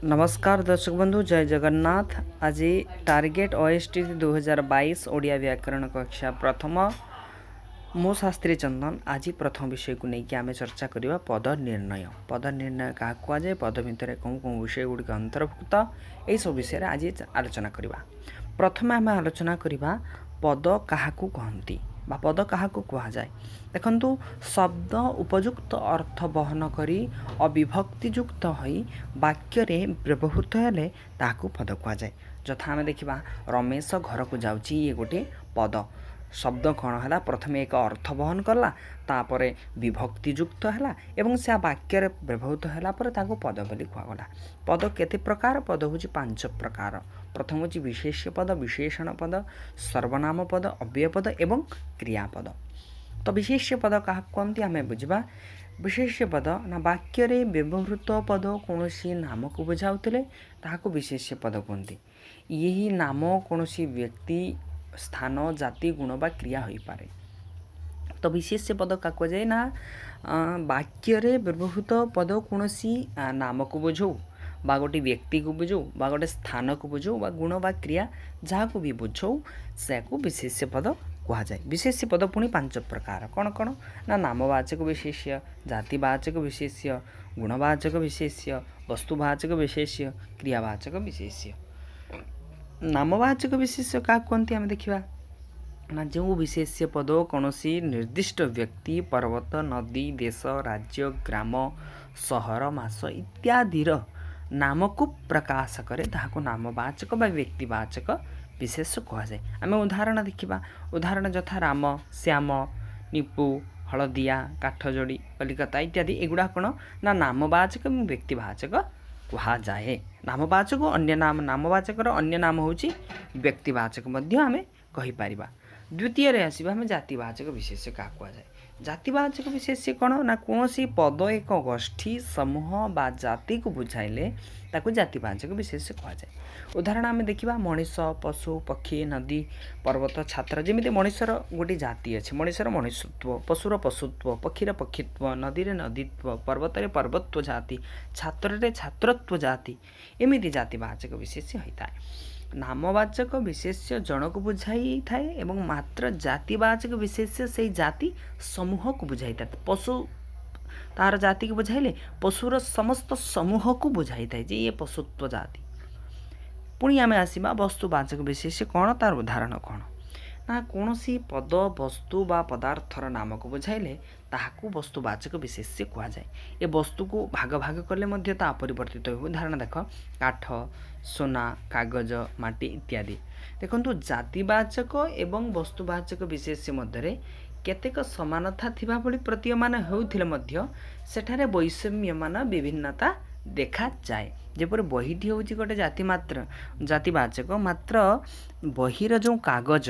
ନମସ୍କାର ଦର୍ଶକ ବନ୍ଧୁ, ଜୟ ଜଗନ୍ନାଥ। ଆଜି ଟାର୍ଗେଟ୍ ଓଏସଟି 2022 ଓଡ଼ିଆ ବ୍ୟାକରଣ କକ୍ଷା ପ୍ରଥମ। ମୁଁ ଶାସ୍ତ୍ରୀ ଚନ୍ଦନ। ଆଜି ପ୍ରଥମ ବିଷୟକୁ ନେଇକି ଆମେ ଚର୍ଚ୍ଚା କରିବା ପଦ ନିର୍ଣ୍ଣୟ। ପଦ ନିର୍ଣ୍ଣୟ କାହାକୁ କୁହାଯାଏ, ପଦ ଭିତରେ କେଉଁ କେଉଁ ବିଷୟ ଗୁଡ଼ିକ ଅନ୍ତର୍ଭୁକ୍ତ, ଏହିସବୁ ବିଷୟରେ ଆଜି ଆଲୋଚନା କରିବା। ପ୍ରଥମେ ଆମେ ଆଲୋଚନା କରିବା ପଦ କାହାକୁ କହନ୍ତି ବା ପଦ କାହାକୁ କୁହାଯାଏ। ଦେଖନ୍ତୁ, ଶବ୍ଦ ଉପଯୁକ୍ତ ଅର୍ଥ ବହନ କରି ଅବିଭକ୍ତିଯୁକ୍ତ ହୋଇ ବାକ୍ୟରେ ବ୍ୟବହୃତ ହେଲେ ତାହାକୁ ପଦ କୁହାଯାଏ। ଯଥା ଆମେ ଦେଖିବା, ରମେଶ ଘରକୁ ଯାଉଛି, ଇଏ ଗୋଟିଏ ପଦ। ଶବ୍ଦ କ'ଣ ହେଲା? ପ୍ରଥମେ ଏକ ଅର୍ଥ ବହନ କଲା, ତାପରେ ବିଭକ୍ତିଯୁକ୍ତ ହେଲା ଏବଂ ସେ ବାକ୍ୟରେ ବ୍ୟବହୃତ ହେଲା ପରେ ତାକୁ ପଦ ବୋଲି କୁହାଗଲା। ପଦ କେତେ ପ୍ରକାର? ପଦ ହେଉଛି 5 ପ୍ରକାର। ପ୍ରଥମ ହେଉଛି ବିଶେଷ୍ୟ ପଦ, ବିଶେଷଣ ପଦ, ସର୍ବନାମ ପଦ, ଅବ୍ୟୟ ପଦ ଏବଂ କ୍ରିୟାପଦ। ତ ବିଶେଷ୍ୟ ପଦ କାହାକୁ କୁହନ୍ତି ଆମେ ବୁଝିବା। ବିଶେଷ୍ୟ ପଦ ନା ବାକ୍ୟରେ ବ୍ୟବହୃତ ପଦ କୌଣସି ନାମକୁ ବୁଝାଉଥିଲେ ତାହାକୁ ବିଶେଷ୍ୟ ପଦ କୁହନ୍ତି। ଏହି ନାମ କୌଣସି ବ୍ୟକ୍ତି, ସ୍ଥାନ, ଜାତି, ଗୁଣ ବା କ୍ରିୟା ହୋଇପାରେ। ତ ବିଶେଷ୍ୟ ପଦ କାହାକୁ କୁହାଯାଏ ନା ବାକ୍ୟରେ ବ୍ୟବହୃତ ପଦ କୌଣସି ନାମକୁ ବୁଝାଉ ବା ଗୋଟେ ବ୍ୟକ୍ତିକୁ ବୁଝାଉ ବା ଗୋଟେ ସ୍ଥାନକୁ ବୁଝାଉ ବା ଗୁଣ ବା କ୍ରିୟା, ଯାହାକୁ ବି ବୁଝାଉ ସେୟାକୁ ବିଶେଷ୍ୟ ପଦ କୁହାଯାଏ। ବିଶେଷ୍ୟ ପଦ ପୁଣି 5 ପ୍ରକାର। କ'ଣ କ'ଣ ନା ନାମବାଚକ ବିଶେଷ୍ୟ, ଜାତିବାଚକ ବିଶେଷ୍ୟ, ଗୁଣବାଚକ ବିଶେଷ୍ୟ, ବସ୍ତୁବାଚକ ବିଶେଷ୍ୟ, କ୍ରିୟାବାଚକ ବିଶେଷ୍ୟ। ନାମବାଚକ ବିଶେଷ୍ୟ କାହାକୁ କୁହନ୍ତି ଆମେ ଦେଖିବା ନା ଯେଉଁ ବିଶେଷ୍ୟ ପଦ କୌଣସି ନିର୍ଦ୍ଦିଷ୍ଟ ବ୍ୟକ୍ତି, ପର୍ବତ, ନଦୀ, ଦେଶ, ରାଜ୍ୟ, ଗ୍ରାମ, ସହର, ମାସ ଇତ୍ୟାଦିର ନାମକୁ ପ୍ରକାଶ କରେ ତାହାକୁ ନାମବାଚକ ବା ବ୍ୟକ୍ତିବାଚକ ବିଶେଷ କୁହାଯାଏ। ଆମେ ଉଦାହରଣ ଦେଖିବା। ଉଦାହରଣ ଯଥା ରାମ, ଶ୍ୟାମ, ନିପୁ, ହଳଦିଆ, କାଠଯୋଡ଼ି, କଲିକତା ଇତ୍ୟାଦି। ଏଗୁଡ଼ା କ'ଣ ନା ନାମବାଚକ ଏବଂ ବ୍ୟକ୍ତିବାଚକ କୁହାଯାଏ। ନାମବାଚକ ଅନ୍ୟ ନାମ, ନାମବାଚକର ଅନ୍ୟ ନାମ ହେଉଛି ବ୍ୟକ୍ତିବାଚକ ମଧ୍ୟ ଆମେ କହିପାରିବା। ଦ୍ୱିତୀୟରେ ଆସିବା ଆମେ ଜାତିବାଚକ ବିଶେଷ୍ୟ କାହାକୁ କୁହାଯାଏ। ଜାତିବାଚକ ବିଶେଷ୍ୟ କ'ଣ ନା କୌଣସି ପଦ ଏକ ଗୋଷ୍ଠୀ, ସମୂହ ବା ଜାତିକୁ ବୁଝାଇଲେ ତାକୁ ଜାତିବାଚକ ବିଶେଷ୍ୟ କୁହାଯାଏ। ଉଦାହରଣ ଆମେ ଦେଖିବା ମଣିଷ, ପଶୁ, ପକ୍ଷୀ, ନଦୀ, ପର୍ବତ, ଛାତ୍ର। ଯେମିତି ମଣିଷର ଗୋଟେ ଜାତି ଅଛି, ମଣିଷର ମଣିଷତ୍ୱ, ପଶୁର ପଶୁତ୍ୱ, ପକ୍ଷୀର ପକ୍ଷୀତ୍ୱ, ନଦୀରେ ନଦୀତ୍ୱ, ପର୍ବତରେ ପର୍ବତ୍ୱ ଜାତି, ଛାତ୍ରରେ ଛାତ୍ରତ୍ୱ ଜାତି, ଏମିତି ଜାତିବାଚକ ବିଶେଷ୍ୟ ହୋଇଥାଏ। ନାମବାଚକ ବିଶେଷ୍ୟ ଜଣକୁ ବୁଝାଇଥାଏ ଏବଂ ମାତ୍ର ଜାତିବାଚକ ବିଶେଷ୍ୟ ସେଇ ଜାତି ସମୂହକୁ ବୁଝାଇଥାଏ। ପଶୁ ତାହାର ଜାତିକୁ ବୁଝାଇଲେ ପଶୁର ସମସ୍ତ ସମୂହକୁ ବୁଝାଇଥାଏ ଯେ ଇଏ ପଶୁତ୍ୱ ଜାତି। ପୁଣି ଆମେ ଆସିବା ବସ୍ତୁବାଚକ ବିଶେଷ୍ୟ କ'ଣ, ତାର ଉଦାହରଣ କ'ଣ ନା କୌଣସି ପଦ ବସ୍ତୁ ବା ପଦାର୍ଥର ନାମକୁ ବୁଝାଇଲେ ତାହାକୁ ବସ୍ତୁବାଚକ ବିଶେଷ୍ୟ କୁହାଯାଏ। ଏ ବସ୍ତୁକୁ ଭାଗ ଭାଗ କଲେ ମଧ୍ୟ ତା ଅପରିବର୍ତ୍ତିତ ହେବ। ଉଦାହରଣ ଦେଖ, କାଠ, ସୁନା, କାଗଜ, ମାଟି ଇତ୍ୟାଦି। ଦେଖନ୍ତୁ, ଜାତିବାଚକ ଏବଂ ବସ୍ତୁବାଚକ ବିଶେଷ୍ୟ ମଧ୍ୟରେ କେତେକ ସମାନତା ଥିବା ଭଳି ପ୍ରତୀୟମାନ ହେଉଥିଲେ ମଧ୍ୟ ସେଠାରେ ବୈଷମ୍ୟମାନ ବିଭିନ୍ନତା ଦେଖାଯାଏ। ଯେପରି ବହିଟି ହେଉଛି ଗୋଟେ ଜାତି ମାତ୍ର, ଜାତିବାଚକ ମାତ୍ର, ବହିର ଯେଉଁ କାଗଜ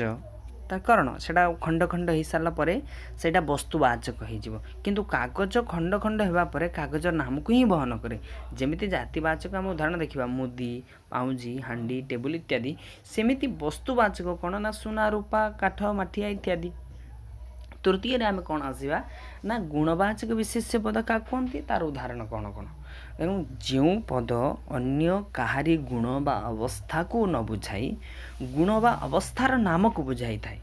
ତା କାରଣ ସେଇଟା ଖଣ୍ଡ ଖଣ୍ଡ ହେଇସାରିଲା ପରେ ସେଇଟା ବସ୍ତୁବାଚକ ହେଇଯିବ, କିନ୍ତୁ କାଗଜ ଖଣ୍ଡ ଖଣ୍ଡ ହେବା ପରେ କାଗଜ ନାମକୁ ହିଁ ବହନ କରେ। ଯେମିତି ଜାତିବାଚକ ଆମେ ଉଦାହରଣ ଦେଖିବା ମୁଦି, ପାଉଁଜି, ହାଣ୍ଡି, ଟେବୁଲ ଇତ୍ୟାଦି, ସେମିତି ବସ୍ତୁବାଚକ କ'ଣ ନା ସୁନା, ରୂପା, କାଠ, ମାଠିଆ ଇତ୍ୟାଦି। ତୃତୀୟରେ ଆମେ କ'ଣ ଆସିବା ନା ଗୁଣବାଚକ ବିଶେଷ୍ୟ ପଦ କାହାକୁ କୁହନ୍ତି, ତାର ଉଦାହରଣ କ'ଣ କ'ଣ। ତେଣୁ ଯେଉଁ ପଦ ଅନ୍ୟ କାହାରି ଗୁଣ ବା ଅବସ୍ଥାକୁ ନ ବୁଝାଇ ଗୁଣ ବା ଅବସ୍ଥାର ନାମକୁ ବୁଝାଇଥାଏ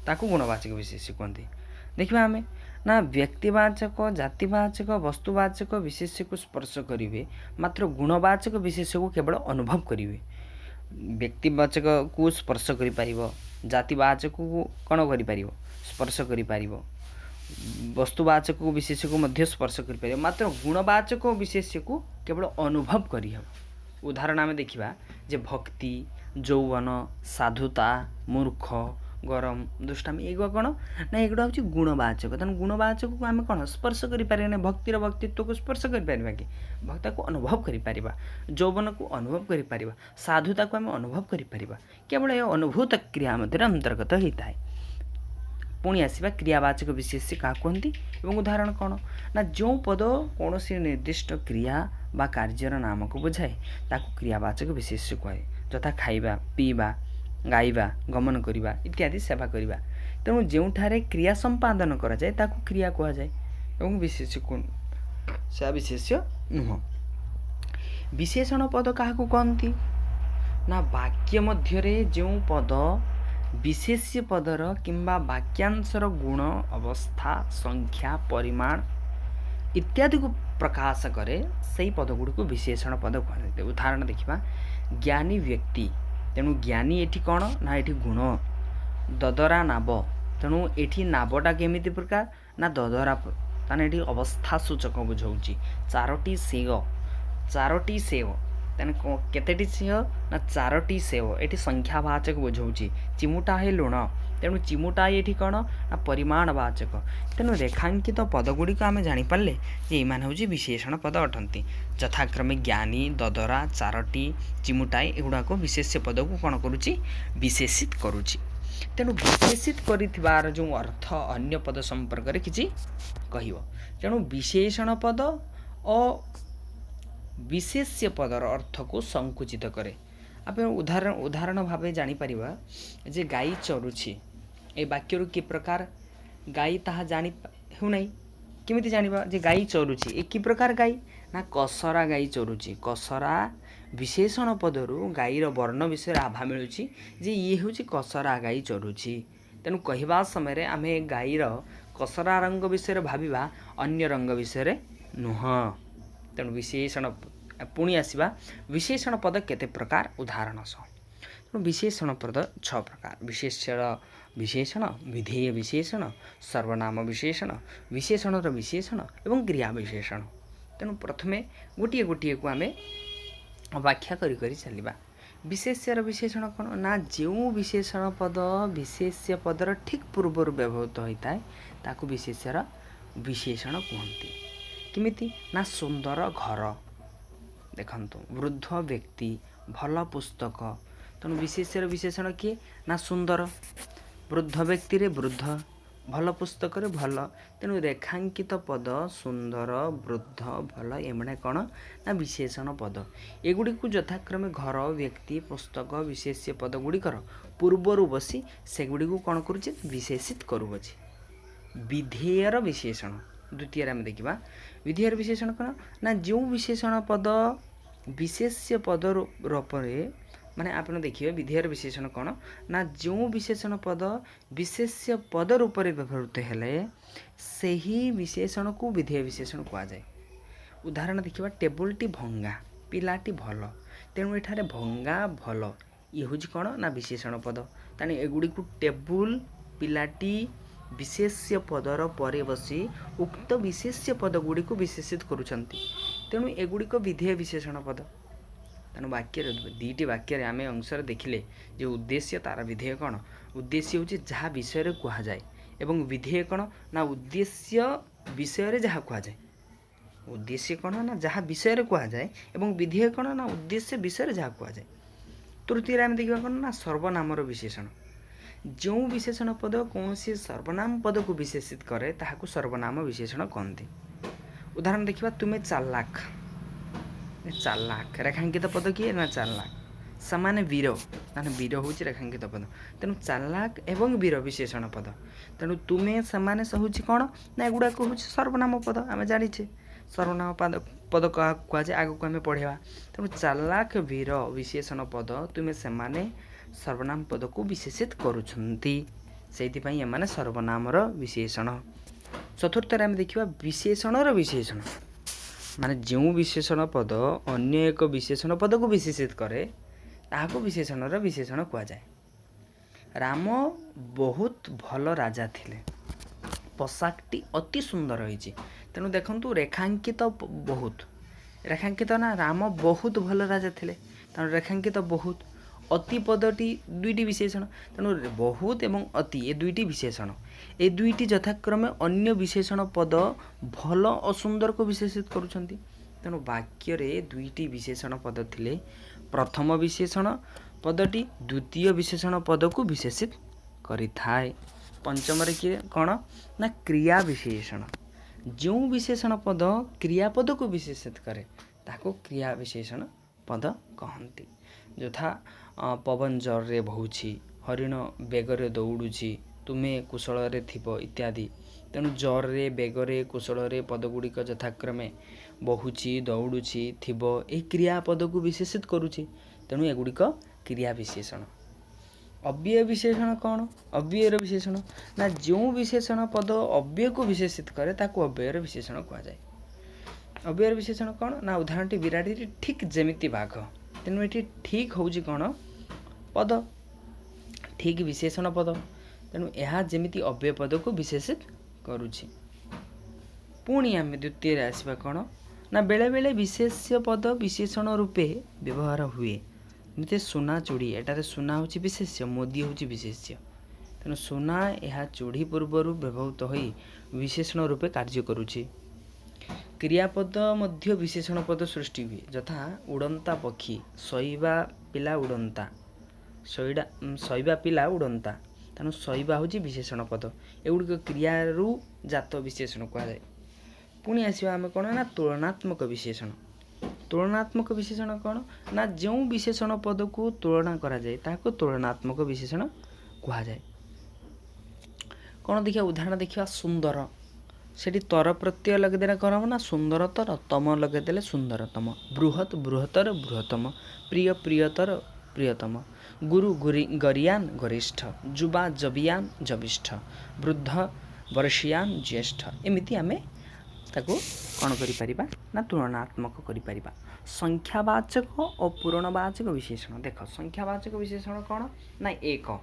ତାକୁ ଗୁଣବାଚକ ବିଶେଷ୍ୟ କୁହନ୍ତି। ଦେଖିବା ଆମେ ନା ବ୍ୟକ୍ତିବାଚକ, ଜାତିବାଚକ, ବସ୍ତୁବାଚକ ବିଶେଷ୍ୟକୁ ସ୍ପର୍ଶ କରିବେ, ମାତ୍ର ଗୁଣବାଚକ ବିଶେଷ୍ୟକୁ କେବଳ ଅନୁଭବ କରିବେ। ବ୍ୟକ୍ତିବାଚକକୁ ସ୍ପର୍ଶ କରିପାରିବ, ଜାତିବାଚକକୁ କ'ଣ କରିପାରିବ, ସ୍ପର୍ଶ କରିପାରିବ, ବସ୍ତୁବାଚକ ବିଶେଷ୍ୟକୁ ମଧ୍ୟ ସ୍ପର୍ଶ କରିପାରିବ, ମାତ୍ର ଗୁଣବାଚକ ବିଶେଷ୍ୟକୁ କେବଳ ଅନୁଭବ କରିହେବ। ଉଦାହରଣ ଆମେ ଦେଖିବା ଯେ ଭକ୍ତି, ଯୌବନ, ସାଧୁତା, ମୂର୍ଖ, ଗରମ, ଦୁଷ୍ଟାମି, ଏଗୁଡ଼ା କ'ଣ ନା ଏଗୁଡ଼ା ହେଉଛି ଗୁଣବାଚକ। ତେଣୁ ଗୁଣବାଚକକୁ ଆମେ କ'ଣ ସ୍ପର୍ଶ କରିପାରିବାନି। ଭକ୍ତିର ଭକ୍ତିତ୍ୱକୁ ସ୍ପର୍ଶ କରିପାରିବା କି? ଭକ୍ତାକୁ ଅନୁଭବ କରିପାରିବା, ଯୌବନକୁ ଅନୁଭବ କରିପାରିବା, ସାଧୁତାକୁ ଆମେ ଅନୁଭବ କରିପାରିବା। କେବଳ ଏ ଅନୁଭୂତ କ୍ରିୟା ମଧ୍ୟରେ ଅନ୍ତର୍ଗତ ହୋଇଥାଏ। ପୁଣି ଆସିବା କ୍ରିୟାବାଚକ ବିଶେଷ୍ୟ କାହାକୁ କୁହନ୍ତି ଏବଂ ଉଦାହରଣ କ'ଣ ନା ଯେଉଁ ପଦ କୌଣସି ନିର୍ଦ୍ଦିଷ୍ଟ କ୍ରିୟା ବା କାର୍ଯ୍ୟର ନାମକୁ ବୁଝାଏ ତାକୁ କ୍ରିୟାବାଚକ ବିଶେଷ୍ୟ କୁହାଏ। ଯଥା ଖାଇବା, ପିଇବା, ଗାଇବା, ଗମନ କରିବା ଇତ୍ୟାଦି, ସେବା କରିବା। ତେଣୁ ଯେଉଁଠାରେ କ୍ରିୟା ସମ୍ପାଦନ କରାଯାଏ ତାକୁ କ୍ରିୟା କୁହାଯାଏ ଏବଂ ବିଶେଷ୍ୟ ସେୟା ବିଶେଷ୍ୟ ନୁହଁ। ବିଶେଷଣ ପଦ କାହାକୁ କହନ୍ତି ନା, ବାକ୍ୟ ମଧ୍ୟରେ ଯେଉଁ ପଦ ବିଶେଷ୍ୟ ପଦର କିମ୍ବା ବାକ୍ୟାଂଶର ଗୁଣ, ଅବସ୍ଥା, ସଂଖ୍ୟା, ପରିମାଣ ଇତ୍ୟାଦିକୁ ପ୍ରକାଶ କରେ, ସେଇ ପଦ ଗୁଡ଼ିକୁ ବିଶେଷଣ ପଦ କୁହାଯାଏ। ଉଦାହରଣ ଦେଖିବା, ଜ୍ଞାନୀ ବ୍ୟକ୍ତି। ତେଣୁ ଜ୍ଞାନୀ ଏଠି କ'ଣ ନା ଏଠି ଗୁଣ। ଦଦରା ନାବ। ତେଣୁ ଏଠି ନାବଟା କେମିତି ପ୍ରକାର ନା ଦଦରା, ତାହେଲେ ଏଠି ଅବସ୍ଥା ସୂଚକ ବୁଝାଉଛି। ଚାରୋଟି ସେଓ, ଚାରୋଟି ସେଓ, ତେଣୁ କେତେଟି ସେଓ ନା ଚାରୋଟି ସେଓ, ଏଠି ସଂଖ୍ୟାବାଚକ ବୁଝାଉଛି। ଚିମୁଟାଏ ଲୁଣ, ତେଣୁ ଚିମୁଟାଏ ଏଠି କ'ଣ ନା ପରିମାଣବାଚକ। ତେଣୁ ରେଖାଙ୍କିତ ପଦ ଗୁଡ଼ିକ ଆମେ ଜାଣିପାରିଲେ ଯେ ଏଇମାନେ ହେଉଛି ବିଶେଷଣ ପଦ ଅଟନ୍ତି। ଯଥାକ୍ରମେ ଜ୍ଞାନୀ, ଦଦରା, ଚାରୋଟି, ଚିମୁଟାଏ, ଏଗୁଡ଼ାକ ବିଶେଷ୍ୟ ପଦକୁ କ'ଣ କରୁଛି? ବିଶେଷିତ କରୁଛି। ତେଣୁ ବିଶେଷିତ କରିଥିବାର ଯେଉଁ ଅର୍ଥ ଅନ୍ୟ ପଦ ସମ୍ପର୍କରେ କିଛି କହିବ। ତେଣୁ ବିଶେଷଣ ପଦ ଓ ବିଶେଷ୍ୟ ପଦର ଅର୍ଥକୁ ସଂକୁଚିତ କରେ। ଆମେ ଉଦାହରଣ ଭାବେ ଜାଣିପାରିବା ଯେ ଗାଈ ଚରୁଛି, ଏ ବାକ୍ୟରୁ କି ପ୍ରକାର ଗାଈ ତାହା ଜାଣି ହେଉନାହିଁ। କେମିତି ଜାଣିବା ଯେ ଗାଈ ଚରୁଛି? ଏ କି ପ୍ରକାର ଗାଈ ନା କସରା ଗାଈ ଚରୁଛି। କସରା ବିଶେଷଣ ପଦରୁ ଗାଈର ବର୍ଣ୍ଣ ବିଷୟରେ ଆଭା ମିଳୁଛି ଯେ ଇଏ ହେଉଛି କସରା ଗାଈ ଚରୁଛି। ତେଣୁ କହିବା ସମୟରେ ଆମେ ଗାଈର କସରା ରଙ୍ଗ ବିଷୟରେ ଭାବିବା, ଅନ୍ୟ ରଙ୍ଗ ବିଷୟରେ ନୁହଁ। ତେଣୁ ବିଶେଷଣ, ପୁଣି ଆସିବା ବିଶେଷଣ ପଦ କେତେ ପ୍ରକାର ଉଦାହରଣ ସହ। ତେଣୁ ବିଶେଷଣ ପଦ 6 ପ୍ରକାର: ବିଶେଷ୍ୟର ବିଶେଷଣ, ବିଧେୟ ବିଶେଷଣ, ସର୍ବନାମ ବିଶେଷଣ, ବିଶେଷଣର ବିଶେଷଣ ଏବଂ କ୍ରିୟା ବିଶେଷଣ। ତେଣୁ ପ୍ରଥମେ ଗୋଟିଏ ଗୋଟିଏକୁ ଆମେ ବ୍ୟାଖ୍ୟା କରି କରି ଚାଲିବା। ବିଶେଷ୍ୟର ବିଶେଷଣ କ'ଣ ନା, ଯେଉଁ ବିଶେଷଣ ପଦ ବିଶେଷ୍ୟ ପଦର ଠିକ୍ ପୂର୍ବରୁ ବ୍ୟବହୃତ ହୋଇଥାଏ ତାକୁ ବିଶେଷ୍ୟର ବିଶେଷଣ କୁହନ୍ତି। କେମିତି ନା, ସୁନ୍ଦର ଘର, ଦେଖନ୍ତୁ, ବୃଦ୍ଧ ବ୍ୟକ୍ତି, ଭଲ ପୁସ୍ତକ। ତେଣୁ ବିଶେଷ୍ୟର ବିଶେଷଣ କିଏ ନା ସୁନ୍ଦର, ବୃଦ୍ଧ ବ୍ୟକ୍ତିରେ ବୃଦ୍ଧ, ଭଲ ପୁସ୍ତକରେ ଭଲ। ତେଣୁ ରେଖାଙ୍କିତ ପଦ ସୁନ୍ଦର, ବୃଦ୍ଧ, ଭଲ, ଏମାନେ କ'ଣ ନା ବିଶେଷଣ ପଦ। ଏଗୁଡ଼ିକୁ ଯଥାକ୍ରମେ ଘର, ବ୍ୟକ୍ତି, ପୁସ୍ତକ ବିଶେଷ୍ୟ ପଦ ଗୁଡ଼ିକର ପୂର୍ବରୁ ବସି ସେଗୁଡ଼ିକୁ କ'ଣ କରୁଛି? ବିଶେଷିତ କରୁଅଛି। ବିଧେୟର ବିଶେଷଣ ଦ୍ୱିତୀୟରେ ଆମେ ଦେଖିବା। ବିଧେୟର ବିଶେଷଣ କ'ଣ ନା, ଯେଉଁ ବିଶେଷଣ ପଦ ବିଶେଷ୍ୟ ପଦ ରୂପରେ, ମାନେ ଆପଣ ଦେଖିବେ ବିଧେୟର ବିଶେଷଣ କ'ଣ ନା, ଯେଉଁ ବିଶେଷଣ ପଦ ବିଶେଷ୍ୟ ପଦ ରୂପରେ ବ୍ୟବହୃତ ହେଲେ ସେହି ବିଶେଷଣକୁ ବିଧେୟ ବିଶେଷଣ କୁହାଯାଏ। ଉଦାହରଣ ଦେଖିବା, ଟେବୁଲଟି ଭଙ୍ଗା, ପିଲାଟି ଭଲ। ତେଣୁ ଏଠାରେ ଭଙ୍ଗା, ଭଲ ଇଏ ହେଉଛି କ'ଣ ନା ବିଶେଷଣ ପଦ। ତେଣୁ ଏଗୁଡ଼ିକୁ ଟେବୁଲ, ପିଲାଟି ବିଶେଷ୍ୟ ପଦର ପରେ ବସି ଉକ୍ତ ବିଶେଷ୍ୟ ପଦ ଗୁଡ଼ିକୁ ବିଶେଷିତ କରୁଛନ୍ତି। ତେଣୁ ଏଗୁଡ଼ିକ ବିଧେୟ ବିଶେଷଣ ପଦ। ତେଣୁ ବାକ୍ୟରେ ଦୁଇଟି ବାକ୍ୟରେ ଆମେ ଅଂଶରେ ଦେଖିଲେ ଯେ ଉଦ୍ଦେଶ୍ୟ ତାର ବିଧେୟ କ'ଣ? ଉଦ୍ଦେଶ୍ୟ ହେଉଛି ଯାହା ବିଷୟରେ କୁହାଯାଏ ଏବଂ ବିଧେୟ କ'ଣ ନା ଉଦ୍ଦେଶ୍ୟ ବିଷୟରେ ଯାହା କୁହାଯାଏ। ଉଦ୍ଦେଶ୍ୟ କ'ଣ ନା ଯାହା ବିଷୟରେ କୁହାଯାଏ ଏବଂ ବିଧେୟ କ'ଣ ନା ଉଦ୍ଦେଶ୍ୟ ବିଷୟରେ ଯାହା କୁହାଯାଏ। ତୃତୀୟରେ ଆମେ ଦେଖିବା କ'ଣ ନା ସର୍ବନାମର ବିଶେଷଣ। ଯେଉଁ ବିଶେଷଣ ପଦ କୌଣସି ସର୍ବନାମ ପଦକୁ ବିଶେଷିତ କରେ ତାହାକୁ ସର୍ବନାମ ବିଶେଷଣ କହନ୍ତି। ଉଦାହରଣ ଦେଖିବା, ତୁମେ ଚାଲାକ, ଚାଲାକ ରେଖାଙ୍କିତ ପଦ କିଏ ନା ଚାଲାକ। ସେମାନେ ବୀର, ତାହେଲେ ବୀର ହେଉଛି ରେଖାଙ୍କିତ ପଦ। ତେଣୁ ଚାଲାକ ଏବଂ ବୀର ବିଶେଷଣ ପଦ। ତେଣୁ ତୁମେ, ସେମାନେ ହେଉଛି କ'ଣ ନା ଏଗୁଡ଼ାକ ହେଉଛି ସର୍ବନାମ ପଦ। ଆମେ ଜାଣିଛେ ସର୍ବନାମ ପଦ କାହାକୁ କୁହାଯାଏ, ଆଗକୁ ଆମେ ପଢ଼ିବା। ତେଣୁ ଚାଲାକ, ବୀର ବିଶେଷଣ ପଦ, ତୁମେ, ସେମାନେ ସର୍ବନାମ ପଦକୁ ବିଶେଷିତ କରୁଛନ୍ତି, ସେଇଥିପାଇଁ ଏମାନେ ସର୍ବନାମର ବିଶେଷଣ। ଚତୁର୍ଥରେ ଆମେ ଦେଖିବା ବିଶେଷଣର ବିଶେଷଣ, ମାନେ ଯେଉଁ ବିଶେଷଣ ପଦ ଅନ୍ୟ ଏକ ବିଶେଷଣ ପଦକୁ ବିଶେଷିତ କରେ ତାହାକୁ ବିଶେଷଣର ବିଶେଷଣ କୁହାଯାଏ। ରାମ ବହୁତ ଭଲ ରାଜା ଥିଲେ, ପୋଷାକଟି ଅତି ସୁନ୍ଦର ହୋଇଛି। ତେଣୁ ଦେଖନ୍ତୁ ରେଖାଙ୍କିତ ବହୁତ, ରେଖାଙ୍କିତ ନା ରାମ ବହୁତ ଭଲ ରାଜା ଥିଲେ, ତେଣୁ ରେଖାଙ୍କିତ ବହୁତ, ଅତି ପଦଟି ଦୁଇଟି ବିଶେଷଣ। ତେଣୁ ବହୁତ ଏବଂ ଅତି ଏ ଦୁଇଟି ବିଶେଷଣ, ଏ ଦୁଇଟି ଯଥାକ୍ରମେ ଅନ୍ୟ ବିଶେଷଣ ପଦ ଭଲ ଓ ସୁନ୍ଦରକୁ ବିଶେଷିତ କରୁଛନ୍ତି। ତେଣୁ ବାକ୍ୟରେ ଦୁଇଟି ବିଶେଷଣ ପଦ ଥିଲେ ପ୍ରଥମ ବିଶେଷଣ ପଦଟି ଦ୍ୱିତୀୟ ବିଶେଷଣ ପଦକୁ ବିଶେଷିତ କରିଥାଏ। ପଞ୍ଚମରେ କିଏ କ'ଣ ନା କ୍ରିୟା ବିଶେଷଣ। ଯେଉଁ ବିଶେଷଣ ପଦ କ୍ରିୟାପଦକୁ ବିଶେଷିତ କରେ ତାକୁ କ୍ରିୟା ବିଶେଷଣ ପଦ କହନ୍ତି। ଯଥା ପବନ ଜୋରରେ ବହୁଛି, ହରିଣ ବେଗରେ ଦୌଡ଼ୁଛି, ତୁମେ କୁଶଳରେ ଥିବ ଇତ୍ୟାଦି। ତେଣୁ ଜୋରରେ, ବେଗରେ, କୁଶଳରେ ପଦଗୁଡ଼ିକ ଯଥାକ୍ରମେ ବହୁଛି, ଦୌଡ଼ୁଛି, ଥିବ, ଏହି କ୍ରିୟାପଦକୁ ବିଶେଷିତ କରୁଛି। ତେଣୁ ଏଗୁଡ଼ିକ କ୍ରିୟା ବିଶେଷଣ। ଅବ୍ୟୟ ବିଶେଷଣ କ'ଣ? ଅବ୍ୟୟର ବିଶେଷଣ ନା, ଯେଉଁ ବିଶେଷଣ ପଦ ଅବ୍ୟୟକୁ ବିଶେଷିତ କରେ, ତାକୁ ଅବ୍ୟୟର ବିଶେଷଣ କୁହାଯାଏ। ଅବ୍ୟୟର ବିଶେଷଣ କ'ଣ ନା, ଉଦାହରଣଟି ବିରାଡ଼ିଟି ଠିକ୍ ଯେମିତି ବାଘ। ତେଣୁ ଏଠି ଠିକ୍ ହେଉଛି କ'ଣ ପଦ? ଠିକ୍ ବିଶେଷଣ ପଦ। ତେଣୁ ଏହା ଯେମିତି ଅବ୍ୟୟ ପଦକୁ ବିଶେଷିତ କରୁଛି। ପୁଣି ଆମେ ଦ୍ୱିତୀୟରେ ଆସିବା। କ'ଣ ନା, ବେଳେବେଳେ ବିଶେଷ୍ୟ ପଦ ବିଶେଷଣ ରୂପେ ବ୍ୟବହାର ହୁଏ। ଯେମିତି ସୁନା ଚୁଡ଼ି, ଏଠାରେ ସୁନା ହେଉଛି ବିଶେଷ୍ୟ, ମୁଦି ହେଉଛି ବିଶେଷ୍ୟ। ତେଣୁ ସୁନା ଏହା ଚୁଡ଼ି ପୂର୍ବରୁ ବ୍ୟବହୃତ ହୋଇ ବିଶେଷଣ ରୂପେ କାର୍ଯ୍ୟ କରୁଛି। କ୍ରିୟାପଦ ମଧ୍ୟ ବିଶେଷଣ ପଦ ସୃଷ୍ଟି ହୁଏ, ଯଥା ଉଡ଼ନ୍ତା ପକ୍ଷୀ, ଶୋଇବା ପିଲା ଉଡ଼ନ୍ତା, ଶୋଇବା ପିଲା ଉଡ଼ନ୍ତା। ତେଣୁ ଶୋଇବା ହେଉଛି ବିଶେଷଣ ପଦ। ଏଗୁଡ଼ିକ କ୍ରିୟାରୁ ଜାତ ବିଶେଷଣ କୁହାଯାଏ। ପୁଣି ଆସିବା ଆମେ କ'ଣ ନା ତୁଳନାତ୍ମକ ବିଶେଷଣ। ତୁଳନାତ୍ମକ ବିଶେଷଣ କ'ଣ ନା, ଯେଉଁ ବିଶେଷଣ ପଦକୁ ତୁଳନା କରାଯାଏ, ତାହାକୁ ତୁଳନାତ୍ମକ ବିଶେଷଣ କୁହାଯାଏ। କ'ଣ ଦେଖିବା? ଉଦାହରଣ ଦେଖିବା। ସୁନ୍ଦର, ସେଠି ତର ପ୍ରତ୍ୟୟ ଲଗେଇଦେଲେ କ'ଣ ହେବ ନା ସୁନ୍ଦରତର, ତମ ଲଗେଇଦେଲେ ସୁନ୍ଦରତମ। ବୃହତ, ବୃହତ୍ତର, ବୃହତ୍ତମ। ପ୍ରିୟ, ପ୍ରିୟତର, ପ୍ରିୟତମ। ଗୁରୁ, ଗରିୟାନ, ଗରିଷ୍ଠ। ଯୁବା, ଜବିୟାନ, ଜବିଷ୍ଠ। ବୃଦ୍ଧ, ବର୍ଷିୟାନ, ଜ୍ୟେଷ୍ଠ। ଏମିତି ଆମେ ତାକୁ କ'ଣ କରିପାରିବା ନା ତୁଳନାତ୍ମକ କରିପାରିବା। ସଂଖ୍ୟାବାଚକ ଓ ପୂରଣବାଚକ ବିଶେଷଣ ଦେଖ। ସଂଖ୍ୟାବାଚକ ବିଶେଷଣ କ'ଣ ନା 1,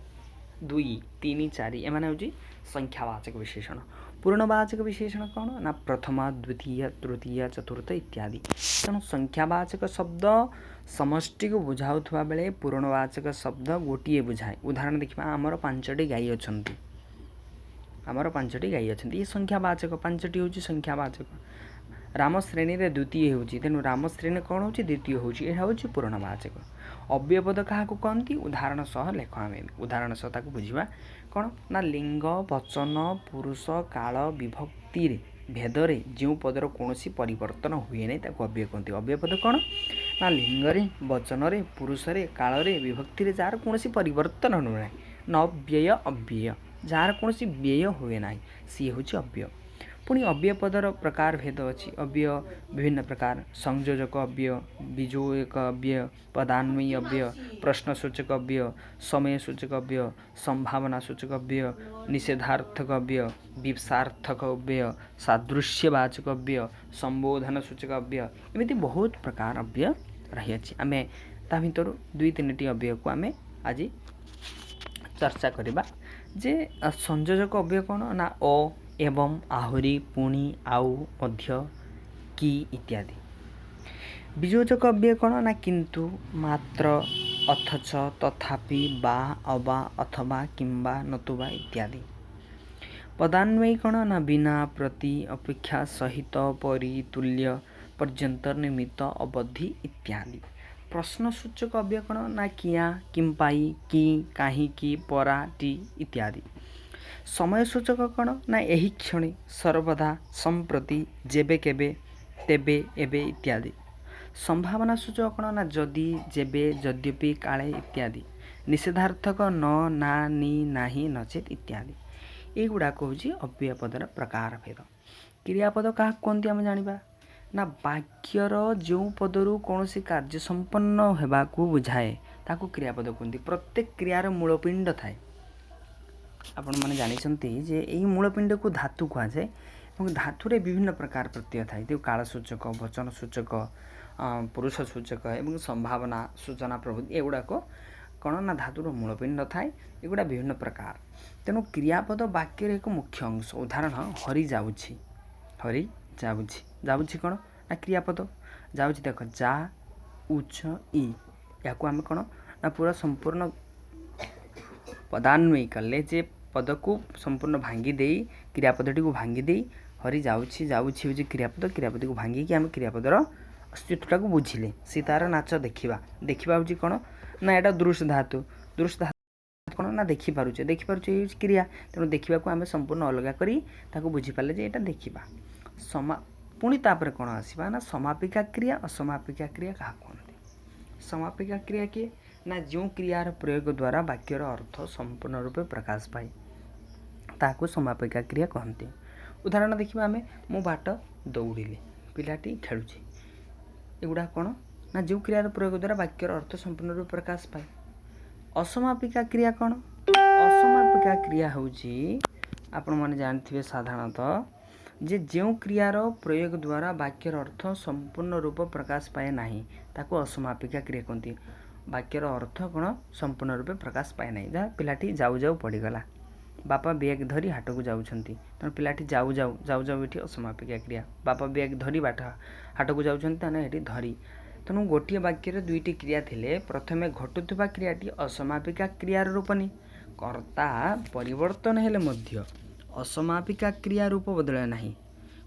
2, 3, 4, ଏମାନେ ହେଉଛି ସଂଖ୍ୟାବାଚକ ବିଶେଷଣ। ପୂର୍ଣ୍ଣବାଚକ ବିଶେଷଣ କ'ଣ ନା ପ୍ରଥମ, ଦ୍ୱିତୀୟ, ତୃତୀୟ, ଚତୁର୍ଥ ଇତ୍ୟାଦି। ତେଣୁ ସଂଖ୍ୟାବାଚକ ଶବ୍ଦ ସମଷ୍ଟିକୁ ବୁଝାଉଥିବା ବେଳେ ପୂରଣବାଚକ ଶବ୍ଦ ଗୋଟିଏ ବୁଝାଏ। ଉଦାହରଣ ଦେଖିବା। ଆମର 5ଟି ଗାଈ ଅଛନ୍ତି। ଆମର 5ଟି ଗାଈ ଅଛନ୍ତି, ଏ ସଂଖ୍ୟାବାଚକ। 5ଟି ହେଉଛି ସଂଖ୍ୟାବାଚକ। ରାମ ଶ୍ରେଣୀରେ ଦ୍ୱିତୀୟ ହେଉଛି। ତେଣୁ ରାମ ଶ୍ରେଣୀ କ'ଣ ହେଉଛି? ଦ୍ୱିତୀୟ ହେଉଛି। ଏହା ହେଉଛି ପୂରଣବାଚକ। ଅବ୍ୟୟ ପଦ କାହାକୁ କହନ୍ତି? ଉଦାହରଣ ସହ ଲେଖ। ଆମେ ଉଦାହରଣ ସହ ତାକୁ ବୁଝିବା। କ'ଣ ନା, ଲିଙ୍ଗ, ବଚନ, ପୁରୁଷ, କାଳ, ବିଭକ୍ତିରେ ଭେଦରେ ଯେଉଁ ପଦର କୌଣସି ପରିବର୍ତ୍ତନ ହୁଏ ନାହିଁ, ତାକୁ ଅବ୍ୟୟ କୁହନ୍ତି। ଅବ୍ୟୟ ପଦ କ'ଣ ନା, ଲିଙ୍ଗରେ, ବଚନରେ, ପୁରୁଷରେ, କାଳରେ, ବିଭକ୍ତିରେ ଯାହାର କୌଣସି ପରିବର୍ତ୍ତନ ହୁଏ ନାହିଁ, ନ ବ୍ୟୟ ଅବ୍ୟୟ, ଯାହାର କୌଣସି ବ୍ୟୟ ହୁଏ ନାହିଁ, ସିଏ ହେଉଛି ଅବ୍ୟୟ। ପୁଣି ଅବ୍ୟୟ ପଦର ପ୍ରକାର ଭେଦ ଅଛି। ଅବ୍ୟୟ ବିଭିନ୍ନ ପ୍ରକାର: ସଂଯୋଜକ ଅବ୍ୟୟ, ବିଯୋଜକ ଅବ୍ୟୟ, ପଦାନ୍ୱୟୀ ଅବ୍ୟୟ, ପ୍ରଶ୍ନସୂଚକ ଅବ୍ୟୟ, ସମୟ ସୂଚକ ଅବ୍ୟୟ, ସମ୍ଭାବନା ସୂଚକ ଅବ୍ୟୟ, ନିଷେଧାର୍ଥକ ଅବ୍ୟୟ, ବୀପ୍ସାର୍ଥକ ଅବ୍ୟୟ, ସାଦୃଶ୍ୟବାଚକ ଅବ୍ୟୟ, ସମ୍ବୋଧନ ସୂଚକ ଅବ୍ୟୟ। ଏମିତି ବହୁତ ପ୍ରକାର ଅବ୍ୟୟ ରହିଅଛି। ଆମେ ତା ଭିତରୁ ଦୁଇ ତିନିଟି ଅବ୍ୟୟକୁ ଆମେ ଆଜି ଚର୍ଚ୍ଚା କରିବା ଯେ ସଂଯୋଜକ ଅବ୍ୟୟ କ'ଣ ନା ଓ, ଏବଂ, ଆହୁରି, ପୁଣି, ଆଉ, ମଧ୍ୟ, କି ଇତ୍ୟାଦି। ବିଯୋଜକ ଅବ୍ୟୟ କ'ଣ ନା କିନ୍ତୁ, ମାତ୍ର, ଅଥଚ, ତଥାପି, ବା, ଅବା, ଅଥବା, କିମ୍ବା, ନତୁବା ଇତ୍ୟାଦି। ପଦାନ୍ୱୟୀ କ'ଣ ନା ବିନା, ପ୍ରତି, ଅପେକ୍ଷା, ସହିତ, ପରି, ତୁଲ୍ୟ, ପର୍ଯ୍ୟନ୍ତ, ନିମିତ୍ତ, ଅବଧି ଇତ୍ୟାଦି। ପ୍ରଶ୍ନସୂଚକ ଅବ୍ୟୟ କ'ଣ ନା କିଆଁ, କିମ୍ପାଇ, କି, କାହିଁକି, ପରା, ଟି ଇତ୍ୟାଦି। ସମୟ ସୂଚକ କ'ଣ ନା ଏହି କ୍ଷଣି, ସର୍ବଦା, ସମ୍ପ୍ରତି, ଯେବେ, କେବେ, ତେବେ, ଏବେ ଇତ୍ୟାଦି। ସମ୍ଭାବନା ସୂଚକ କ'ଣ ନା ଯଦି, ଯେବେ, ଯଦ୍ୟପି, କାଳେ ଇତ୍ୟାଦି। ନିଷେଧାର୍ଥକ ନ, ନା, ନି, ନାହିଁ, ନଚେତ୍ ଇତ୍ୟାଦି। ଏଇଗୁଡ଼ାକ ହେଉଛି ଅବ୍ୟୟ ପଦର ପ୍ରକାର ଭେଦ। କ୍ରିୟାପଦ କାହାକୁ କୁହନ୍ତି ଆମେ ଜାଣିବା ନା, ବାକ୍ୟର ଯେଉଁ ପଦରୁ କୌଣସି କାର୍ଯ୍ୟ ସମ୍ପନ୍ନ ହେବାକୁ ବୁଝାଏ, ତାକୁ କ୍ରିୟାପଦ କୁହନ୍ତି। ପ୍ରତ୍ୟେକ କ୍ରିୟାର ମୂଳପିଣ୍ଡ ଥାଏ। ଆପଣମାନେ ଜାଣିଛନ୍ତି ଯେ ଏହି ମୂଳପିଣ୍ଡକୁ ଧାତୁ କୁହାଯାଏ ଏବଂ ଧାତୁରେ ବିଭିନ୍ନ ପ୍ରକାର ପ୍ରତ୍ୟୟ ଥାଏ। ଯେଉଁ କାଳ ସୂଚକ, ବଚନ ସୂଚକ, ପୁରୁଷ ସୂଚକ ଏବଂ ସମ୍ଭାବନା ସୂଚନା ପ୍ରଭୃତି, ଏଗୁଡ଼ାକ କ'ଣ ନା ଧାତୁର ମୂଳପିଣ୍ଡ ଥାଏ। ଏଗୁଡ଼ା ବିଭିନ୍ନ ପ୍ରକାର। ତେଣୁ କ୍ରିୟାପଦ ବାକ୍ୟର ଏକ ମୁଖ୍ୟ ଅଂଶ। ଉଦାହରଣ, ହରି ଯାଉଛି। ହରି ଯାଉଛି। ଯାଉଛି କ'ଣ ନା କ୍ରିୟାପଦ। ଯାଉଛି, ଦେଖ, ଯା, ଉଛ, ଇ, ଏହାକୁ ଆମେ କ'ଣ ନା ପୁରା ସମ୍ପୂର୍ଣ୍ଣ ପଦାନ୍ୱୟୀ କଲେ ଯେ ପଦକୁ ସମ୍ପୂର୍ଣ୍ଣ ଭାଙ୍ଗି ଦେଇ, କ୍ରିୟାପଦଟିକୁ ଭାଙ୍ଗି ଦେଇ ହରି ଯାଉଛି। ଯାଉଛି ହେଉଛି କ୍ରିୟାପଦ। କ୍ରିୟାପଦକୁ ଭାଙ୍ଗିକି ଆମେ କ୍ରିୟାପଦର ଅସ୍ତିତ୍ୱଟାକୁ ବୁଝିଲେ। ସୀତାର ନାଚ ଦେଖିବା। ଦେଖିବା ହେଉଛି କ'ଣ ନା ଏଇଟା ଦୃଶ ଧାତୁ। ଦୃଶ ଧାତୁ କ'ଣ ନା ଦେଖିପାରୁଛେ। ଦେଖିପାରୁଛେ ହେଉଛି କ୍ରିୟା। ତେଣୁ ଦେଖିବାକୁ ଆମେ ସମ୍ପୂର୍ଣ୍ଣ ଅଲଗା କରି ତାକୁ ବୁଝିପାରିଲେ ଯେ ଏଇଟା ଦେଖିବା। ପୁଣି ତାପରେ କ'ଣ ଆସିବା ନା ସମାପିକା କ୍ରିୟା, ଅସମାପିକା କ୍ରିୟା କାହାକୁ କୁହନ୍ତି? ସମାପିକା କ୍ରିୟା କିଏ ନା, ଯେଉଁ କ୍ରିୟାର ପ୍ରୟୋଗ ଦ୍ୱାରା ବାକ୍ୟର ଅର୍ଥ ସମ୍ପୂର୍ଣ୍ଣ ରୂପେ ପ୍ରକାଶ ପାଏ, ତାହାକୁ ସମାପିକା କ୍ରିୟା କହନ୍ତି। ଉଦାହରଣ ଦେଖିବା ଆମେ। ମୁଁ ବାଟ ଦୌଡ଼ିଲି। ପିଲାଟି ଖେଳୁଛି। ଏଗୁଡ଼ା କ'ଣ ନା ଯେଉଁ କ୍ରିୟାର ପ୍ରୟୋଗ ଦ୍ୱାରା ବାକ୍ୟର ଅର୍ଥ ସମ୍ପୂର୍ଣ୍ଣ ରୂପେ ପ୍ରକାଶ ପାଏ। ଅସମାପିକା କ୍ରିୟା କ'ଣ? ଅସମାପିକା କ୍ରିୟା ହେଉଛି, ଆପଣମାନେ ଜାଣିଥିବେ ସାଧାରଣତଃ ଯେ ଯେଉଁ କ୍ରିୟାର ପ୍ରୟୋଗ ଦ୍ୱାରା ବାକ୍ୟର ଅର୍ଥ ସମ୍ପୂର୍ଣ୍ଣ ରୂପ ପ୍ରକାଶ ପାଏ ନାହିଁ, ତାକୁ ଅସମାପିକା କ୍ରିୟା କୁହନ୍ତି। ବାକ୍ୟର ଅର୍ଥ କ'ଣ ସମ୍ପୂର୍ଣ୍ଣ ରୂପେ ପ୍ରକାଶ ପାଏ ନାହିଁ। ଯାହା ପିଲାଟି ଯାଉ ଯାଉ ପଡ଼ିଗଲା, ବାପା ବ୍ୟାଗ୍ ଧରି ହାଟକୁ ଯାଉଛନ୍ତି। ତେଣୁ ପିଲାଟି ଯାଉ ଯାଉ, ଯାଉ ଯାଉ ଏଠି ଅସମାପିକା କ୍ରିୟା। ବାପା ବ୍ୟାଗ୍ ଧରି ବାଟ ହାଟକୁ ଯାଉଛନ୍ତି, ତାହେଲେ ଏଠି ଧରି। ତେଣୁ ଗୋଟିଏ ବାକ୍ୟରେ ଦୁଇଟି କ୍ରିୟା ଥିଲେ ପ୍ରଥମେ ଘଟୁଥିବା କ୍ରିୟାଟି ଅସମାପିକା କ୍ରିୟାର ରୂପ ନିଏ। କର୍ତ୍ତା ପରିବର୍ତ୍ତନ ହେଲେ ମଧ୍ୟ ଅସମାପିକା କ୍ରିୟା ରୂପ ବଦଳେ ନାହିଁ।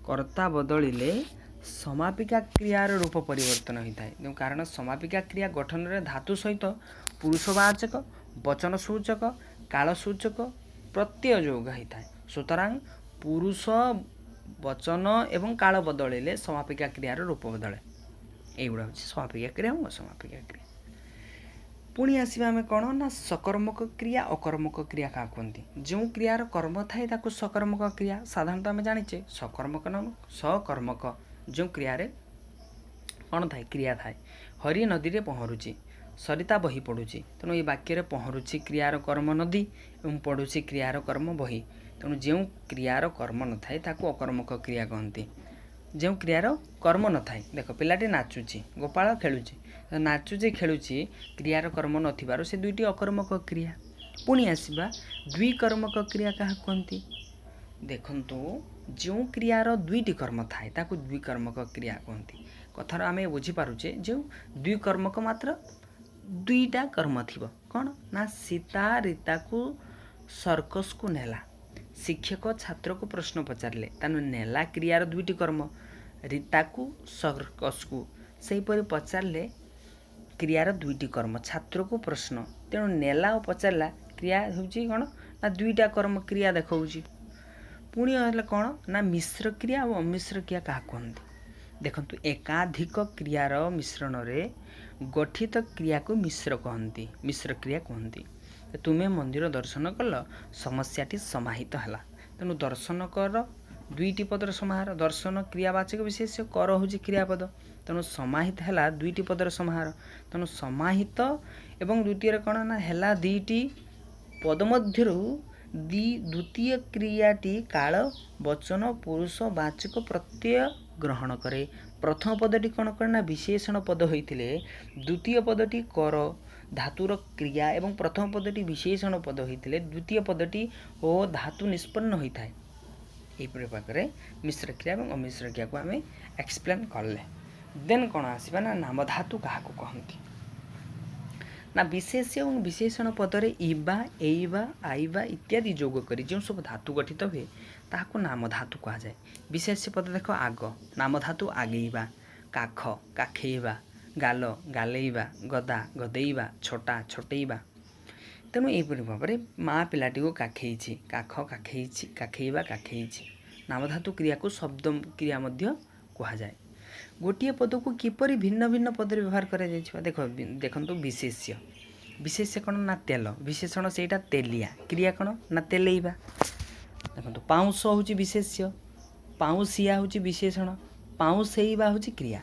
କର୍ତ୍ତା ବଦଳିଲେ ସମାପିକା କ୍ରିୟାର ରୂପ ପରିବର୍ତ୍ତନ ହୋଇଥାଏ। ତେଣୁ କାରଣ ସମାପିକା କ୍ରିୟା ଗଠନରେ ଧାତୁ ସହିତ ପୁରୁଷବାଚକ, ବଚନ ସୂଚକ, କାଳ ସୂଚକ ପ୍ରତ୍ୟୟ ଯୋଗ ହୋଇଥାଏ। ସୁତରାଂ ପୁରୁଷ, ବଚନ ଏବଂ କାଳ ବଦଳିଲେ ସମାପିକା କ୍ରିୟାର ରୂପ ବଦଳେ। ଏଇଗୁଡ଼ା ହେଉଛି ସମାପିକା କ୍ରିୟା ଏବଂ ଅସମାପିକା କ୍ରିୟା। ପୁଣି ଆସିବା ଆମେ କ'ଣ ନା ସକର୍ମକ କ୍ରିୟା, ଅକର୍ମକ କ୍ରିୟା କାହାକୁ କୁହନ୍ତି? ଯେଉଁ କ୍ରିୟାର କର୍ମ ଥାଏ ତାକୁ ସକର୍ମକ କ୍ରିୟା। ସାଧାରଣତଃ ଆମେ ଜାଣିଛେ ସକର୍ମକ ନାମ ସକର୍ମକ, ଯେଉଁ କ୍ରିୟାରେ କ'ଣ ଥାଏ? କ୍ରିୟା ଥାଏ। ହରି ନଦୀରେ ପହଁରୁଛି, ସରିତା ବହି ପଢ଼ୁଛି। ତେଣୁ ଏଇ ବାକ୍ୟରେ ପହଁରୁଛି କ୍ରିୟାର କର୍ମ ନଦୀ ଏବଂ ପଢ଼ୁଛି କ୍ରିୟାର କର୍ମ ବହି। ତେଣୁ ଯେଉଁ କ୍ରିୟାର କର୍ମ ନଥାଏ ତାକୁ ଅକର୍ମକ କ୍ରିୟା କହନ୍ତି। ଯେଉଁ କ୍ରିୟାର କର୍ମ ନଥାଏ, ଦେଖ ପିଲାଟି ନାଚୁଛି, ଗୋପାଳ ଖେଳୁଛି। ନାଚୁଛି, ଖେଳୁଛି କ୍ରିୟାର କର୍ମ ନଥିବାରୁ ସେ ଦୁଇଟି ଅକର୍ମକ କ୍ରିୟା। ପୁଣି ଆସିବା ଦ୍ୱିକର୍ମକ କ୍ରିୟା କାହାକୁ କୁହନ୍ତି? ଦେଖନ୍ତୁ, ଯେଉଁ କ୍ରିୟାର ଦୁଇଟି କର୍ମ ଥାଏ ତାକୁ ଦ୍ୱିକର୍ମକ କ୍ରିୟା କୁହନ୍ତି। କଥାର ଆମେ ବୁଝିପାରୁଛେ ଯେଉଁ ଦ୍ୱିକର୍ମକ ମାତ୍ର ଦୁଇଟା କର୍ମ ଥିବ। କ'ଣ ନା ସୀତା ରୀତାକୁ ସର୍କସକୁ ନେଲା, ଶିକ୍ଷକ ଛାତ୍ରକୁ ପ୍ରଶ୍ନ ପଚାରିଲେ। ତାହେଲେ ନେଲା କ୍ରିୟାର ଦୁଇଟି କର୍ମ, ରୀତାକୁ ସର୍କସକୁ। ସେହିପରି ପଚାରିଲେ କ୍ରିୟାର ଦୁଇଟି କର୍ମ, ଛାତ୍ରକୁ ପ୍ରଶ୍ନ। ତେଣୁ ନେଲା ଓ ପଚାରିଲା କ୍ରିୟା ହେଉଛି କ'ଣ ନା ଦୁଇଟା କର୍ମ କ୍ରିୟା ଦେଖାଉଛି। ପୁଣି ହେଲେ କ'ଣ ନା ମିଶ୍ର କ୍ରିୟା ଆଉ ଅମିଶ୍ର କ୍ରିୟା କାହାକୁ କୁହନ୍ତି? ଦେଖନ୍ତୁ, ଏକାଧିକ କ୍ରିୟାର ମିଶ୍ରଣରେ ଗଠିତ କ୍ରିୟାକୁ ମିଶ୍ର କହନ୍ତି, ମିଶ୍ର କ୍ରିୟା କୁହନ୍ତି। ତୁମେ ମନ୍ଦିର ଦର୍ଶନ କଲ, ସମସ୍ୟାଟି ସମାହିତ ହେଲା। ତେଣୁ ଦର୍ଶନ କର ଦୁଇଟି ପଦର ସମାହାର। ଦର୍ଶନ କ୍ରିୟାବାଚକ ବିଶେଷ୍ୟ, କର ହେଉଛି କ୍ରିୟାପଦ। ତେଣୁ ସମାହିତ ହେଲା ଦୁଇଟି ପଦର ସମାହାର। ତେଣୁ ସମାହିତ ଏବଂ ଦ୍ୱିତୀୟରେ କ'ଣ ନା ହେଲା ଦୁଇଟି ପଦ ମଧ୍ୟରୁ ଦ୍ୱିତୀୟ କ୍ରିୟାଟି କାଳ, ବଚନ, ପୁରୁଷ ବାଚକ ପ୍ରତ୍ୟୟ ଗ୍ରହଣ କରେ। ପ୍ରଥମ ପଦଟି କ'ଣ କରେ ନା ବିଶେଷଣ ପଦ ହୋଇଥିଲେ ଦ୍ୱିତୀୟ ପଦଟି କର ଧାତୁର କ୍ରିୟା, ଏବଂ ପ୍ରଥମ ପଦଟି ବିଶେଷଣ ପଦ ହୋଇଥିଲେ ଦ୍ୱିତୀୟ ପଦଟି ଓ ଧାତୁ ନିଷ୍ପନ୍ନ ହୋଇଥାଏ। ଏହିପରି ପାଖରେ ମିଶ୍ର କ୍ରିୟା ଏବଂ ଅମିଶ୍ର କ୍ରିୟାକୁ ଆମେ ଏକ୍ସପ୍ଲେନ୍ କଲେ। ଦେନ୍ କ'ଣ ଆସିବା ନା ନାମଧାତୁ କାହାକୁ କହନ୍ତି? ନା ବିଶେଷ୍ୟ ଏବଂ ବିଶେଷଣ ପଦରେ ଇବା, ଏଇବା, ଆଇବା ଇତ୍ୟାଦି ଯୋଗ କରି ଯେଉଁ ସବୁ ଧାତୁ ଗଠିତ ହୁଏ ତାହାକୁ ନାମଧାତୁ କୁହାଯାଏ। ବିଶେଷ୍ୟ ପଦ ଦେଖ ଆଗ, ନାମଧାତୁ ଆଗେଇବା, କାଖ କାଖେଇବା, ଗାଲ ଗାଲେଇବା, ଗଦା ଗଦେଇବା, ଛୋଟା ଛୋଟେଇବା। ତେଣୁ ଏହିପରି ଭାବରେ ମା ପିଲାଟିକୁ କାଖେଇଛି, କାଖ କାଖେଇଛି, କାଖେଇବା କାଖେଇଛି। ନାମଧାତୁ କ୍ରିୟାକୁ ଶବ୍ଦ କ୍ରିୟା ମଧ୍ୟ କୁହାଯାଏ। ଗୋଟିଏ ପଦକୁ କିପରି ଭିନ୍ନ ଭିନ୍ନ ପଦରେ ବ୍ୟବହାର କରାଯାଇଛି ଦେଖ। ଦେଖନ୍ତୁ ବିଶେଷ୍ୟ, ବିଶେଷ୍ୟ କ'ଣ ନା ତେଲ, ବିଶେଷଣ ସେଇଟା ତେଲିଆ, କ୍ରିୟା କ'ଣ ନା ତେଲେଇବା। ଦେଖନ୍ତୁ ପାଉଁଶ ହେଉଛି ବିଶେଷ୍ୟ, ପାଉଁଶିଆ ହେଉଛି ବିଶେଷଣ, ପାଉଁଶେଇବା ହେଉଛି କ୍ରିୟା।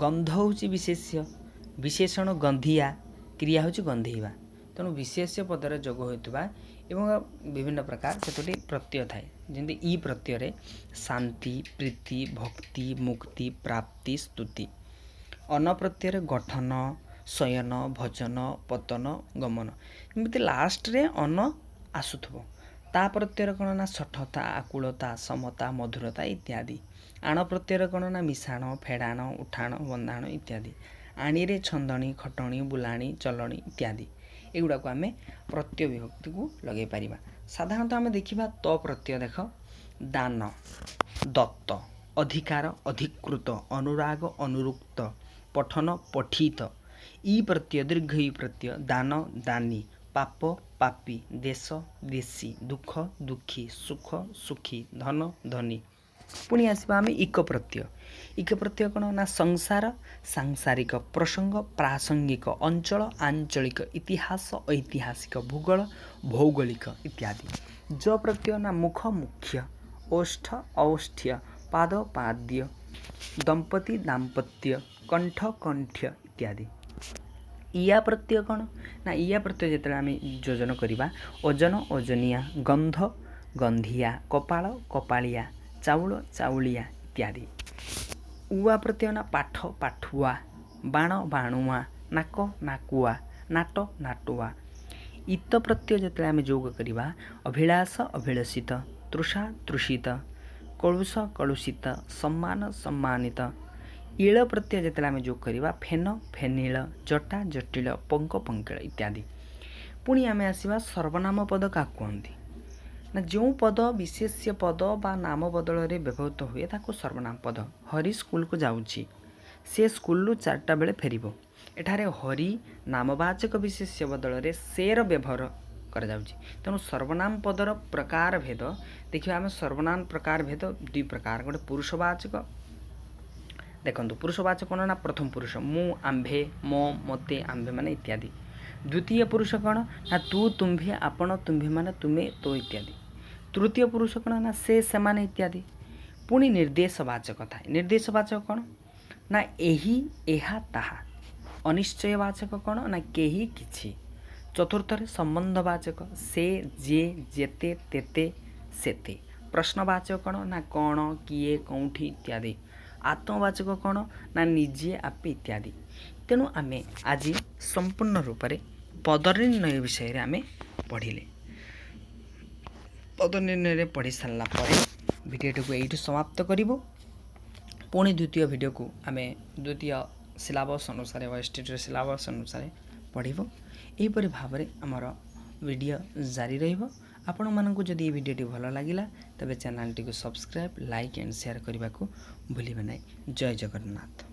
ଗନ୍ଧ ହେଉଛି ବିଶେଷ୍ୟ, ବିଶେଷଣ ଗନ୍ଧିଆ, କ୍ରିୟା ହେଉଛି ଗନ୍ଧେଇବା। ତେଣୁ ବିଶେଷ୍ୟ ପଦରେ ଯୋଗ ହେଉଥିବା ଏବଂ ବିଭିନ୍ନ ପ୍ରକାର କେତୋଟି ପ୍ରତ୍ୟୟ ଥାଏ, ଯେମିତି ଇ ପ୍ରତ୍ୟୟରେ ଶାନ୍ତି, ପ୍ରୀତି, ଭକ୍ତି, ମୁକ୍ତି, ପ୍ରାପ୍ତି, ସ୍ତୁତି। ଅନ ପ୍ରତ୍ୟୟରେ ଗଠନ, ଶୟନ, ଭଜନ, ପତନ, ଗମନ। ଏମିତି ଲାଷ୍ଟରେ ଅନ ଆସୁଥିବ। ତା ପ୍ରତ୍ୟୟରେ କ'ଣ ନା ସଠତା, ଆକୁଳତା, ସମତା, ମଧୁରତା ଇତ୍ୟାଦି। ଆଣ ପ୍ରତ୍ୟୟରେ କ'ଣ ନା ମିଶାଣ, ଫେଡ଼ାଣ, ଉଠାଣ, ବନ୍ଧାଣ ଇତ୍ୟାଦି। ଆଣିରେ ଛନ୍ଦଣି, ଖଟଣି, ବୁଲାଣି, ଚଲଣି ଇତ୍ୟାଦି। ଏଗୁଡ଼ାକୁ ଆମେ ପ୍ରତ୍ୟୟ ବିଭକ୍ତିକୁ ଲଗାଇ ପାରିବା। ସାଧାରଣତଃ ଆମେ ଦେଖିବା ତ ପ୍ରତ୍ୟୟ। ଦେଖ ଦାନ, ଦତ୍ତ, ଅଧିକାର, ଅଧିକୃତ, ଅନୁରାଗ, ଅନୁରୁକ୍ତ, ପଠନ, ପଠିତ। ଇ ପ୍ରତ୍ୟୟ, ଦୀର୍ଘ ଇ ପ୍ରତ୍ୟୟ, ଦାନ, ଦାନୀ, ପାପ, ପାପୀ, ଦେଶ, ଦେଶୀ, ଦୁଃଖ, ଦୁଃଖୀ, ସୁଖ, ସୁଖୀ, ଧନ, ଧନୀ। ପୁଣି ଆସିବା ଆମେ ଇକ ପ୍ରତ୍ୟୟ। ଇକ ପ୍ରତ୍ୟୟ କ'ଣ ନା ସଂସାର, ସାଂସାରିକ, ପ୍ରସଙ୍ଗ, ପ୍ରାସଙ୍ଗିକ, ଅଞ୍ଚଳ, ଆଞ୍ଚଳିକ, ଇତିହାସ, ଐତିହାସିକ, ଭୂଗୋଳ, ଭୌଗୋଳିକ ଇତ୍ୟାଦି। ଜ ପ୍ରତ୍ୟୟ ନା ମୁଖ, ମୁଖ୍ୟ, ଓଷ୍ଠ, ଔଷ୍ଠ୍ୟ, ପାଦ, ପାଦ୍ୟ, ଦମ୍ପତି, ଦାମ୍ପତ୍ୟ, କଣ୍ଠ, କଣ୍ଠ୍ୟ ଇତ୍ୟାଦି। ଇୟା ପ୍ରତ୍ୟୟ କ'ଣ ନା, ଇୟା ପ୍ରତ୍ୟୟ ଯେତେବେଳେ ଆମେ ଯୋଜନ କରିବା, ଓଜନ, ଓଜନିଆ, ଗନ୍ଧ, ଗନ୍ଧିଆ, କପାଳ, କପାଳିଆ, ଚାଉଳ, ଚାଉଳିଆ ଇତ୍ୟାଦି। ଉଆ ପ୍ରତ୍ୟୟ ନା, ପାଠ, ପାଠୁଆ, ବାଣ, ବାଣୁଆ, ନାକ, ନାକୁଆ, ନାଟ, ନାଟୁଆ। ଇତ ପ୍ରତ୍ୟୟ ଯେତେବେଳେ ଆମେ ଯୋଗ କରିବା, ଅଭିଳାଷ, ଅଭିଳଷିତ, ତୃଷା, ତୃଷିତ, କଳୁଷ, କଳୁଷିତ, ସମ୍ମାନ, ସମ୍ମାନିତ। ଇଳ ପ୍ରତ୍ୟୟ ଯେତେବେଳେ ଆମେ ଯୋଗ କରିବା, ଫେନ, ଫେନିଳ, ଜଟା, ଜଟିଳ, ପଙ୍କ, ପଙ୍କିଳ ଇତ୍ୟାଦି। ପୁଣି ଆମେ ଆସିବା ସର୍ବନାମ ପଦ କାହାକୁ କୁହନ୍ତି ନା, ଯେଉଁ ପଦ ବିଶେଷ୍ୟ ପଦ ବା ନାମ ବଦଳରେ ବ୍ୟବହୃତ ହୁଏ ତାକୁ ସର୍ବନାମ ପଦ। ହରି ସ୍କୁଲକୁ ଯାଉଛି, ସେ ସ୍କୁଲରୁ 4ଟା ବେଳେ ଫେରିବ। ଏଠାରେ ହରି ନାମବାଚକ ବିଶେଷ୍ୟ ବଦଳରେ ସେର ବ୍ୟବହାର କରାଯାଉଛି। ତେଣୁ ସର୍ବନାମ ପଦର ପ୍ରକାର ଭେଦ ଦେଖିବା ଆମେ। ସର୍ବନାମ ପ୍ରକାର ଭେଦ ଦୁଇ ପ୍ରକାର। ଗୋଟେ ପୁରୁଷବାଚକ। ଦେଖନ୍ତୁ, ପୁରୁଷବାଚକ କ'ଣ ନା, ପ୍ରଥମ ପୁରୁଷ ମୁଁ, ଆମ୍ଭେ, ମୋ, ମୋତେ, ଆମ୍ଭେମାନେ ଇତ୍ୟାଦି। ଦ୍ୱିତୀୟ ପୁରୁଷ କ'ଣ ନା, ତୁ, ତୁମ୍ଭେ, ଆପଣ, ତୁମ୍ଭେମାନେ, ତୁମେ, ତୋ ଇତ୍ୟାଦି। ତୃତୀୟ ପୁରୁଷ କ'ଣ ନା, ସେ, ସେମାନେ ଇତ୍ୟାଦି। ପୁଣି ନିର୍ଦ୍ଦେଶବାଚକ ଥାଏ। ନିର୍ଦ୍ଦେଶବାଚକ କ'ଣ ନା, ଏହି, ଏହା, ତାହା। ଅନିଶ୍ଚୟବାଚକ କ'ଣ ନା, କେହି, କିଛି। ଚତୁର୍ଥରେ ସମ୍ବନ୍ଧବାଚକ, ସେ, ଯେ, ଯେତେ, ତେତେ, ସେତେ। ପ୍ରଶ୍ନବାଚକ କ'ଣ ନା, କ'ଣ, କିଏ, କେଉଁଠି ଇତ୍ୟାଦି। ଆତ୍ମବାଚକ କ'ଣ ନା, ନିଜେ, ଆପେ ଇତ୍ୟାଦି। ତେଣୁ ଆମେ ଆଜି ସମ୍ପୂର୍ଣ୍ଣ ରୂପରେ ପଦ ନିର୍ଣ୍ଣୟ ବିଷୟରେ ଆମେ ପଢ଼ିଲେ। ପଦ ନିର୍ଣ୍ଣୟରେ ପଢ଼ି ସାରିଲା ପରେ ଭିଡ଼ିଓଟିକୁ ଏଇଠୁ ସମାପ୍ତ କରିବୁ। ପୁଣି ଦ୍ୱିତୀୟ ଭିଡ଼ିଓକୁ ଆମେ ଦ୍ୱିତୀୟ ସିଲାବସ୍ ଅନୁସାରେ ବା ଷ୍ଟେଟ୍ର ସିଲାବସ୍ ଅନୁସାରେ ପଢ଼ିବୁ। ଏହିପରି ଭାବରେ ଆମର ଭିଡ଼ିଓ ଜାରି ରହିବ। ଆପଣମାନଙ୍କୁ ଯଦି ଏହି ଭିଡ଼ିଓଟି ଭଲ ଲାଗିଲା, ତେବେ ଚ୍ୟାନେଲଟିକୁ ସବସ୍କ୍ରାଇବ୍, ଲାଇକ୍ ଆଣ୍ଡ ସେୟାର କରିବାକୁ ଭୁଲିବେ ନାହିଁ। ଜୟ ଜଗନ୍ନାଥ।